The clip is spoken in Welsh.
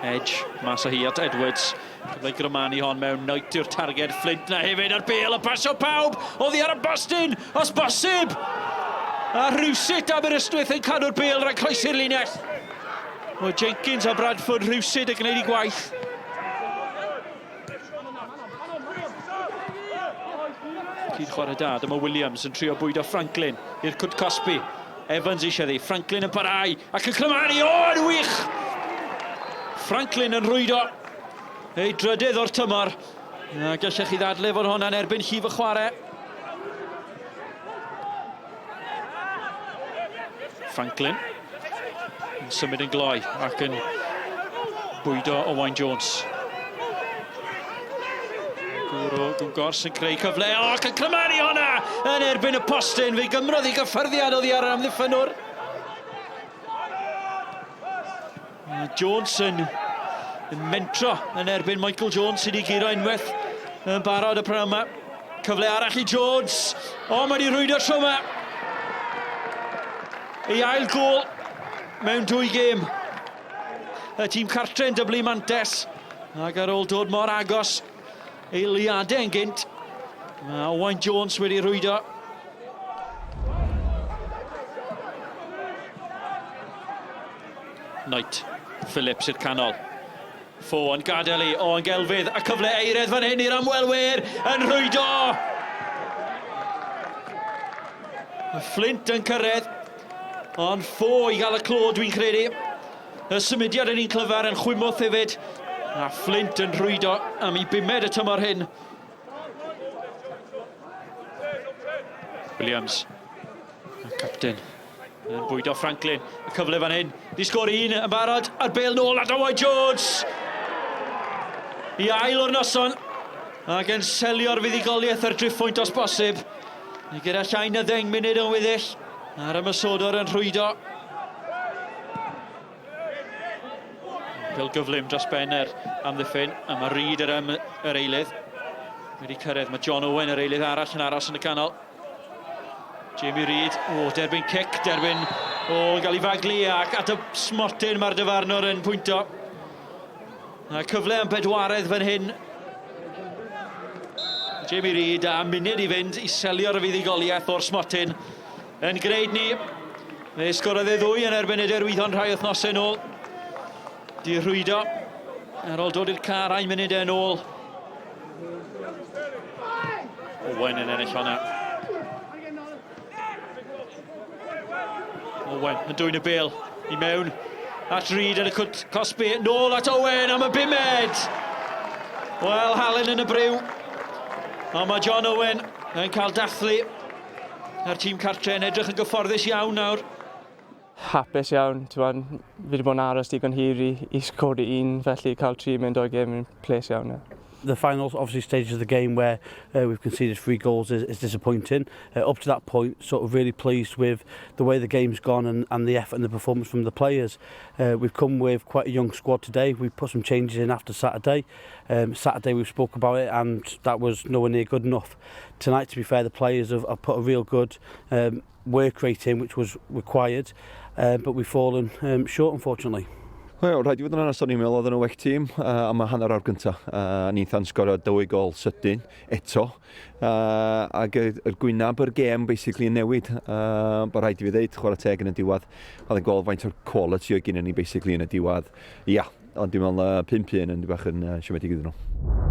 Edge, mas o hi at Edwards. Cyfle i Grymanu hon mewn Knight yw'r targed. Flint na hefyd ar bel a pasio pawb oddi ar y bostyn, os bosib! A rhywsut Aberystwyth yn cadw'r bel rhag croesi'r linell. Mae Jenkins a Bradford rhywsut yn gwneud ei gwaith. Cyd chwarae da, dyma Williams yn trio bwydo Franklin i'r cwt cosbi. Evans eisiau ddi, Franklin yn parhau ac yn clymanu, o, yn wych! Franklin yn rhwydo ei drydydd o'r tymor. A gallech chi ddadle fod hwnna'n erbyn llif y chwarae. Franklin yn symud yn gloi ac yn bwydo Owain Jones. Gŵr o Gwmgors yn creu cyfle. O, ac yn cymharu hwnna yn erbyn y postyn. Fe gymrodd i gyffyrddiad oddi ar yr amddiffynnwr. Jones yn, yn mentro yn erbyn Michael Jones sydd wedi guro unwaith yn barod y prynhawn yma. Cyfle arall i Jones. O, mae wedi rhwydo tro yma. Ei ail gôl mewn dwy gêm. Y tîm cartre yn dyblu mantes. Ac ar ôl dod mor agos eiliadau yn gynt, mae Owain Jones wedi rhwydo. Knight, Phillips i'r canol. Ffo yn gadael i, o yn gelfydd, a cyfle eiredd fan hyn i'r ymwelwyr yn rhwydo! Flint yn cyrraedd, ond Ffo i gael y clo dwi'n credu. Y symudiad yn un clyfar yn chwymwth hefyd, a Flint yn rhwydo am ei bumed y tymor hyn. Williams, y capten, yn bwydo Franklin. Y cyfle fan hyn. Di sgor un yn barod a'r bel nôl at Owain Jones. I ail o'r noson. Ac yn selio'r fuddugoliaeth ar driphwynt os bosib. Ni gyda llai na ddeng munud yn weddill. A'r ymosodwr yn rhwydo. Pel gyflym dros ben yr amddiffyn. A mae Reid yr, am, yr eilydd. Wedi cyrraedd. Mae John Owen yr eilydd arall yn aros yn y canol. Jamie Reid, o, derbyn cic, derbyn, o, yn cael ei faglu ac at y smotyn mae'r dyfarnwr yn pwynto. A cyfle am bedwaredd fan hyn. Jamie Reid a munud i fynd i selio'r fuddugoliaeth o'r smotyn yn gwneud ni. Fe sgorodd e ddwy yn erbyn y Derwyddon rhai wythnosau nôl. Di rhwydo ar ôl dod i'r car rai munudau yn ôl. Owen yn ennill honna. Owen yn dwyn y bel i mewn at Reid yn y cwt cosbi. Nôl at Owen am y bumed! Wel, halen yn y briw. Ond mae John Owen yn cael dathlu. A'r tîm cartre yn edrych yn gyfforddus iawn nawr. Hapus iawn, t'mod, fi wedi bod yn aros digon hir i, i sgori un, felly cael tri mewn doi gêm yn ples iawn. Yeah. The final, obviously, stages of the game where we've conceded three goals is, is disappointing. Up to that point, sort of really pleased with the way the game's gone and, and the effort and the performance from the players. We've come with quite a young squad today. We've put some changes in after Saturday. Saturday we spoke about it and that was nowhere near good enough. Tonight, to be fair, the players have, have put a real good work rate in, which was required, but we've fallen short, unfortunately. Wel, rhaid i fod yn onest, o'n i'n meddwl oedden nhw well tîm uh, am y hanner awr gyntaf. Uh, Nithan sgorio dwy gol sydyn eto. Uh, ac y, yr gwynab yr gêm basically yn newid. Uh, bod rhaid i fi ddeud, chwarae teg yn y diwedd. Oedd yn gweld faint o'r quality oedd gen ni basically yn y diwedd. Ia, ond dwi'n meddwl uh, 5-1 yn bach yn uh, siomedig iddyn nhw.